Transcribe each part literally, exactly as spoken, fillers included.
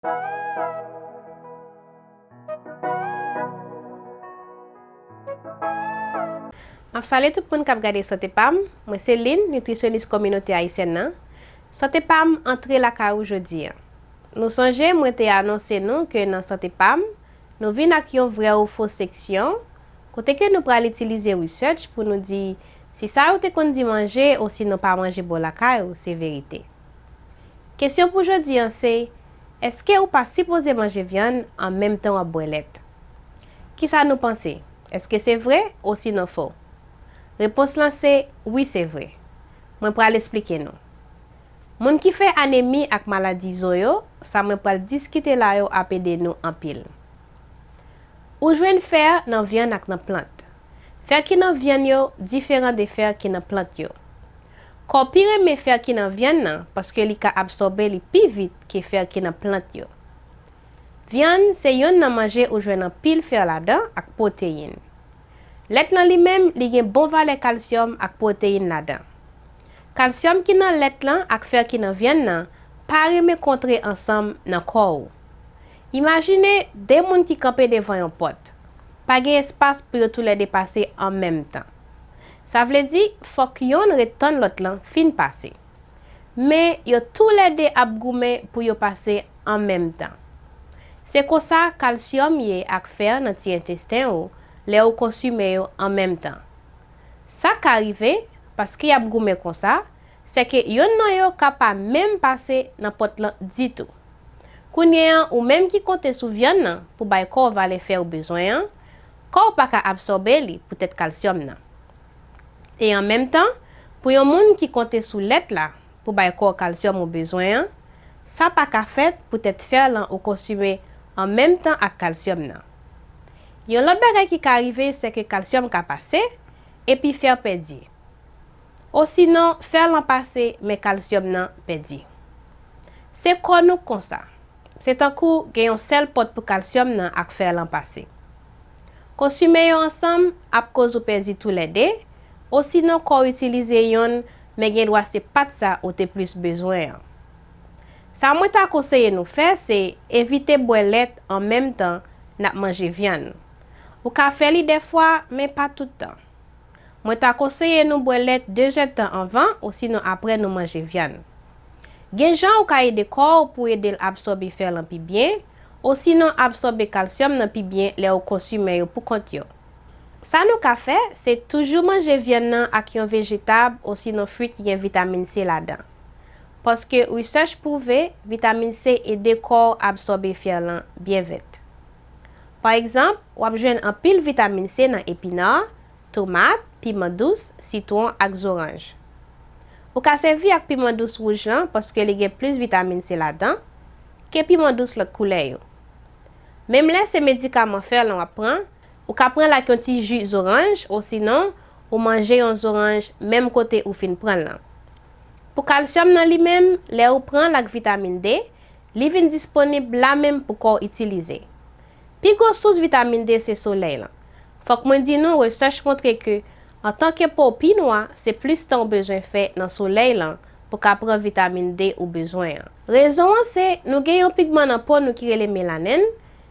M ap salye tout moun k ap gade Sante Pa m. Mwen se Lynn, nitrisyonis kominote ayisyèn nan. Sante Pa m antre lakay ou jodi a. Nou sonje mwen te anonse nou ke nan Sante Pa m, nou vin ak yon vrè ou fo seksyon, kote ke nou pral itilize research pou nou di si sa yo te konn di manje osinon pa manje bò lakay ou se verite. Kesyon pou jodi a se, èske ou pa sipoze manje vyann an menm tan w ap bwè lèt? Kisa nou panse? Èske se vre osinon fo? Repons lan se wi, se vre. Mwen pral esplike nou. Moun ki fè anemi ak maladi zo yo, sa mwen pral diskite la yo ap ede nou anpil. Ou jwenn fè nan vyann ak nan plant. Fè ki nan vyann yo diferan de fè ki nan plant yo. Kò w pi renmen fè ki nan vyann nan paske li ka absòbe li pi vit ke fè ki nan plant yo. Vyann se yonn nan manje ou jwenn anpil fè ladan ak pwoteyin. Lèt lan li menm, li gen bon valè kalsyòm ak pwoteyin ladan. Kalsyòm ki nan lèt lan ak fè ki nan vyann nan pa renmen kontre ansanm nan kò ou. Imajine de moun ki kanpe devan yon pòt. Pa gen espas pou yo toulède pase an menm tan. Sa vle di, fòk yonn ret tann lòt lan fin pase. Men yo toulède ap goumen pou yo pase an menm tan. Se konsa kalsyòm ye ak fè nan ti entesten ou lè ou konsime yo an menm tan. Sa ka rive, paske y ap goumen konsa, se ke yonn nan yo ka pa menm pase nan pòt lan ditou. Kounye a, ou menm ki konte sou vyann nan pou bay kò w valè fè ou bezwen an, kò w pa ka absòbe li poutèt kalsyòm nan. E an menm tan, pou yon moun ki konte sou lèt la pou bay kò w kalsyòm ou bezwen an, sa pa ka fèt poutèt fè lan ou konsime an menm tan ak kalsyòm nan. Yon lòt bagay ki ka rive, se ke kalsyòm ka pase, epi fè pèdi. Osinon, fè lan pase, men kalsyòm nan pèdi. Se kò nou konsa. Se tankou gen yon sèl pòt pou kalsyòm nan ak fè lan pase. Konsime yo ansanm ap koz ou pèdi toulède, osinon kò w itilize yonn, men gen dwa se pa t sa ou te plis bezwen an. Sa mwen ta konseye nou fè, se evite bwè lèt an menm tan n ap manje vyann. Ou ka fè li dèfwa, men pa tout tan. Mwen ta konseye nou bwè lèt de zèdtan anvan osinon apre nou manje vyann. Gen jan ou ka ede kò w pou ede l absòbe fè lan pi byen, osinon absòbe kalsyòm nan pi byen lè ou konsime yo poukont yo. Sa nou ka fè, se toujou manje vyann nan ak yon vejetab osinon fwi ki gen vitamin C ladan. Paske research pwouve vitamin C ede kò w absòbe fè lan byen vèt. Pa egzanp, w ap jwenn anpil vitamin C nan epina, tomat, piman dous, sitwon ak zoranj. Ou ka sèvi ak piman dous wouj lan paske li gen plis vitamin C ladan ke piman dous lòt koulè yo. Menm lè se medikaman fè lan w ap pran, ou ka pran l ak yon ti ji zoranj osinon ou manje yon zoranj menm kote ou fin pran l lan. Pou kalsyòm nan li menm, lè ou pran l ak vitamin D, li vin disponib lamenm pou kò w itilize. Pi gwo sous vitamin D se solèy lan. Fòk mwen di nou, resèch montre ke, antanke po w pi nwa, se plis tan w bezwen fè nan solèy lan pou w ka pran vitamin D ou bezwen an. Rezon an se, nou gen yon pigman nan po nou ki rele melanèn,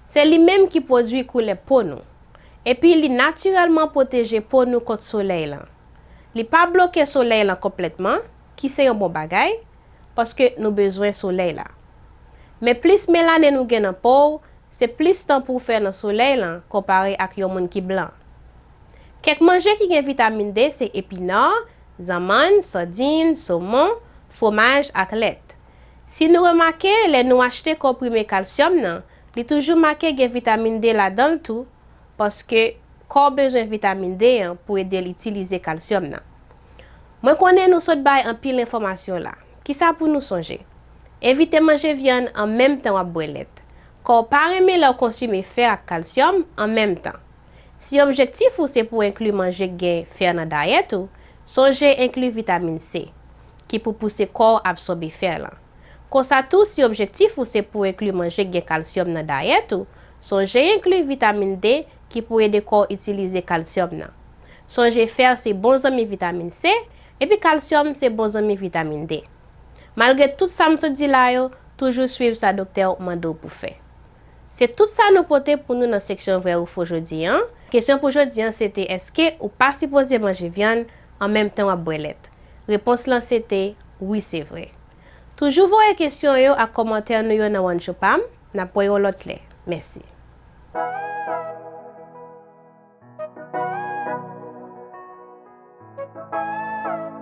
se li menm ki pwodui koulè po nou. Epi li natirèlman pwoteje po nou kont solèy lan. Li pa bloke solèy lan konplètman, ki se yon bon bagay, paske nou bezwen solèy la. Men plis melanèn ou gen nan po w, se plis tan pou w fè nan solèy lan konpare ak yon moun ki blan. Kèk manje ki gen vitamin D se epina, zanmann, sandin, somon, fwomaj ak lèt. Si nou remake, lè nou achte konprime kalsyòm nan, li toujou make gen vitamin D ladan l tou, paske kò w bezwen vitamin D an pou ede l itilize kalsyòm nan. Mwen konnen nou sot bay anpil enfòmasyon la. Kisa pou nou sonje? Evite manje vyann an menm tan w ap bwè lèt. Kò w pa renmen lè w konsime fè ak kalsyòm an menm tan. Si objektif ou se pou w enkli manje k gen fè nan dayèt ou, sonje enkli vitamin C, ki pou pouse kò w absòbe fè lan. Konsa tou, si objektif ou se pou w enkli manje k gen kalsyòm nan dayèt ou, sonje enkli vitamin D ki pou ede kò w itilize kalsyòm nan. Sonje fè se bon zanmi vitamin C, epi kalsyòm se bon zanmi vitamin D. Malgre tout sa m sot di la yo, toujou swiv sa doktè w mande w pou fè. Se tout sa nou pote pou nou nan seksyon vrè ou fo jodi an. Kesyon pou jodi an se te, èske ou pa sipoze manje vyann an menm tan w ap bwè lèt? Repons lan se te wi, se vre. Toujou voye kesyon yo ak kòmantè nou yo nan Wancho pa m. N ap wè yon lòt lè. Mèsi.